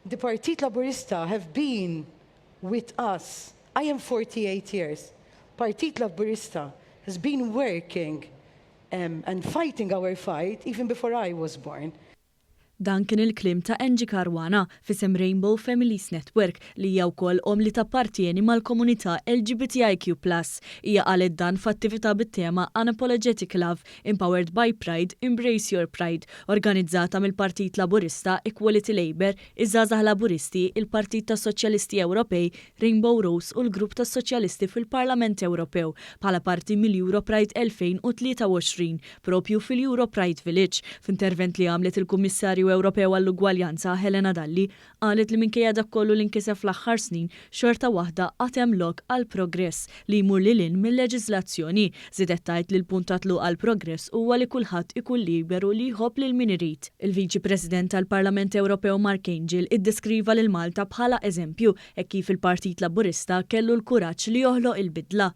The Partit Laburista have been with us, I am 48 years, Partit Laburista has been working and fighting our fight even before I was born. Dan kien il-kliem ta' Angie Caruana f'isem Rainbow Families Network li hija wkoll omm li tappartieni mal-komunità LGBTIQ+. Hija qalet dan f'attività bit-tema Unapologetic Love, Empowered by Pride, Embrace Your Pride, organizzata mill-Partit Laburista, Equality Labour, iż-Żgħażagħ Laburisti, il-Partit tas-Soċjalisti Ewropej, Rainbow Rose u l-Grupp tas-Soċjalisti fil-Parlament Ewropew bħala parti mill-EuroPride 2023 propju fil-EuroPride Village. F'intervent li għamlet il-Kummissarju Ewropew għall-Ugwaljanza Helena Dalli qalet li minkejja dak kollu li nkiseb fl-aħħar snin xorta waħda għad hemm lok għal progress li jmur lil hinn mil-leġiżlazzjoni. Żiedet tgħid li l-punt ta' tluq għal progress huwa li kulħadd ikun liberu li jħobb lil min irid. Il-Viċi President tal-Parlament Ewropew Mark Angel iddeskriva lil Malta bħala eżempju hekk kif il-Partit Laburista kellu l-kuraġġ li joħloq il-bidla.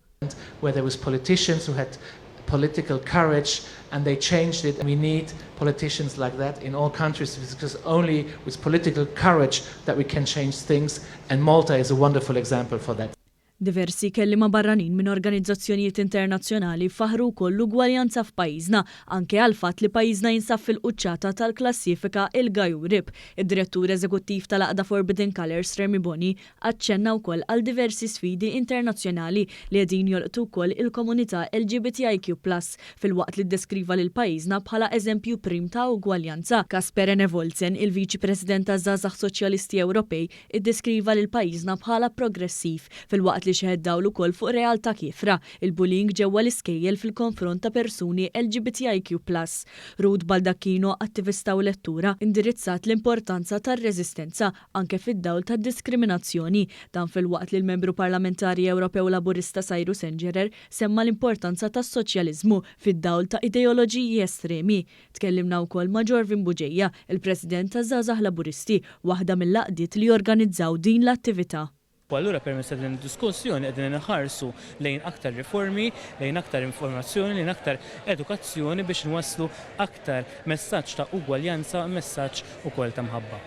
Where there was politicians who had political courage and they changed it. We need politicians like that in all countries because only with political courage that we can change things and Malta is a wonderful example for that. Diversi kelliema barranin minn organizzazzjonijiet internazzjonali faħru wkoll l-ugwaljanza f'pajjiżna anke għall-fatt li pajjiżna jinsab fil-quċċata tal-klassifika ILGA-Europe. Id-direttur eżekuttiv tal-għaqda Forbidden Colours Remy Boni aċċenna wkoll għal diversi sfidi internazzjonali li qegħdin jolqtu wkoll il-komunità LGBTIQ+, filwaqt li ddeskriva lil pajjiżna bħala eżempju prim ta' ugwaljanza. Kasper Enevoldsen, il-Viċi President taż-Żgħażagħ Soċjalisti Ewropej, iddeskriva lil pajjiżna bħala progressiv filwaqt li xeħet dawl ukoll fuq realtà kiefra, il-bullying ġewwa l-iskejjel fil-konfront ta' persuni LGBTIQ+. Ruth Baldacchino, attivista u lettura, indirizzat l-importanza tar-reżistenza anke fid-dawl tad-diskriminazzjoni. Dan filwaqt li l-membru parlamentari Ewropew Laburista Cyrus Engerer semma l-importanza tas-soċjaliżmu fid-dawl ta' ideoloġiji estremi. Tkellimna wkoll ma' Jorvin Bugeja, il-President taż-Żgħażagħ Laburisti, waħda mill-għaqdiet li jorganizzaw din l-attività. U allura permezz ta' din id-diskussjoni qegħdin inħarsu lejn aktar riformi, lejn aktar informazzjoni, lejn aktar edukazzjoni biex nwasslu aktar messaġġ ta' ugwaljanza, messaġġ ukoll ta' mħabba.